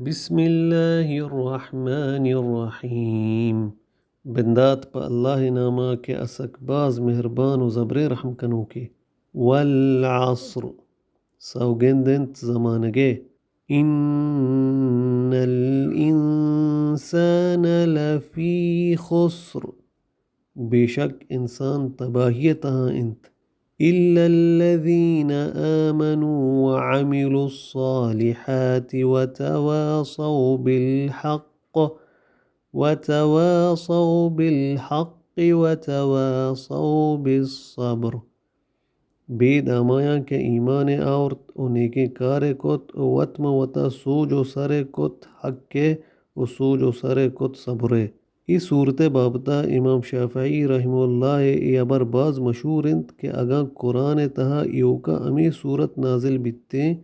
بسم اللہ الرحمن الرحیم۔ بندات پہ اللہ ءِ نام ءَ کہ اسک باز مہربان و زبریں رحم کنوکے۔ والعصر، سوگند انت زمانگ ءِ۔ ان الانسان لفی خسر، بے شک انسان تباہی ءِ تہا انت۔ الا الذین آمنوا وعملوا الصالحات وتواصوا بالحق وتواصوا بالحق وتواصوا بالصبر۔ بید ہمایاں کہ ایمان ءَ آورت و نیکیں کارے کت و وت ماں وتا سوج و سرے کت حق ءِ و سوج و سرے کت صبر ءِ۔ اے سورت ءِ بابت ءَ امام شافعی رحمہ اللہ ءِ اے ہبر باز مشہور انت کہ اگاں قرآن ءِ تہا ایوکا ہمے سورت نازل بیتیں،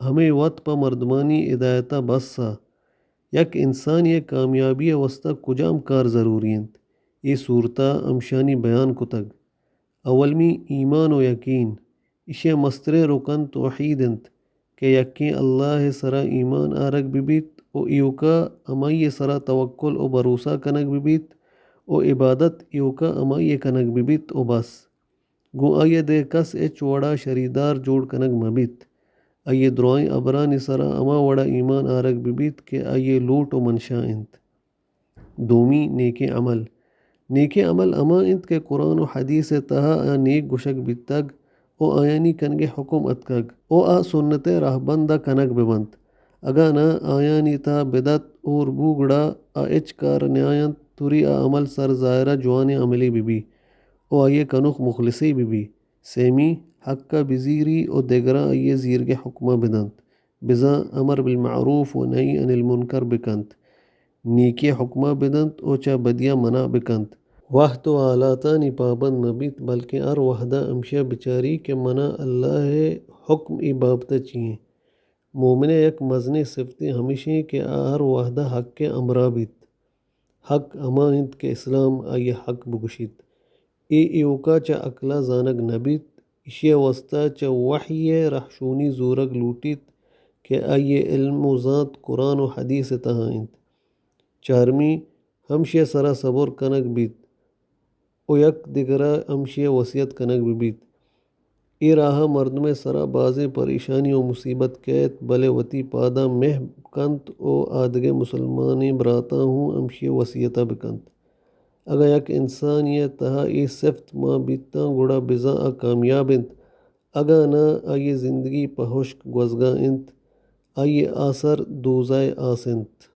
ہمے وت پہ مردمانی ہدایت ءَ بس ءَ یک انسانے ءِ کامیابی ءِ واستا کجام کار ضروری انت؟ اے سورت ءَ ہمشانی بیان کتگ۔ اولمی، ایمان و یقین۔ ایشی ءِ مستریں رکن توحید انت کہ یکیں اللہ ءِ سرا ایمان آرگ بہ بیت و ایوکا ہمائی ءِ سرا توکل و بھروسہ کنگ بہ بیت و عبادت ایوکا ہمائی ءِ کنگ بہ بیت و بس۔ گوں آئی ءَ دگہ کس ہچ وڑا شریدار جوڑ کنگ مہ بیت۔ آئی ءِ درائیں ہبرانی سرا ہما وڑا ایمان آرگ بہ بیت کہ آئی ءِ لوٹ و منشا انت۔ دومی، نیکیں عمل۔ نیکیں عمل ہما انت کہ قرآن و حدیث ءِ تہا آ نیک گوشگ بیتگ و آیانی کنگ ءِ حکم اتکگ و آ سنت ءِ راہبند ءَ کنگ بہ بنت۔ اگاں نہ آیانی تہا بدعت ہور بو گڑا آ ہچ کار ءَ نیاینت، توری آ عمل سر ظاہر ءَ جوانیں عملے بہ بی و آئی ءِ کنوخ مخلصے بہ بی۔ سیمی، حق ءَ بزیری و دگراں آئی ءِ زیرگ ءِ حکم ءَ بدنت، بزاں امر بالمعروف و نہی عن المنکر بکنت، نیکی ءِ حکم ءَ بدنت و چہ بدی ءَ منع بکنت۔ وہد و حالاتانی پابند مہ بیت، بلکیں ہر وہد ءَ ہمشی ءَ بچاری کہ منا اللہ ءِ حکم اے بابت ءَ چی انت۔ مومن ءِ یک مزنیں صفتے ہمیش انت کہ آ ہر وہد ءَ حق ءِ ہمراہ بیت۔ حق ہما انت کہ اسلام آئی ءَ حق بگوشیت۔ اے ایوکا چہ عقل ءَ زانگ نہ بیت، ایشی ءِ واستا چہ وحی ءِ رہشونی زورگ لوٹیت کہ آئی ءِ علم و زانت قرآن و حدیث ءِ تہا انت۔ چارمی، ہمشی ءِ سرا صبر کنگ بیت و یک دگر ءَ ہمشی ءِ وصیت کنگ بہ بیت۔ اے راہ ءَ مردم ءِ سرا بازیں پریشانی و مصیبت کئیت، بلے وتی پاداں مہ کنت و آدگہ مسلمانیں براتاں ہوں ہمشی ءِ وصیت ءَ بکنت۔ اگاں یک انسانے ءِ تہا اے صفت مان بیتاں، گڑا بزاں آ کامیاب انت، اگاں نہ آئی ءِ زندگی پہ ہشک گوزگا انت، آئی ءِ آسر دوزہ ءِ آس انت۔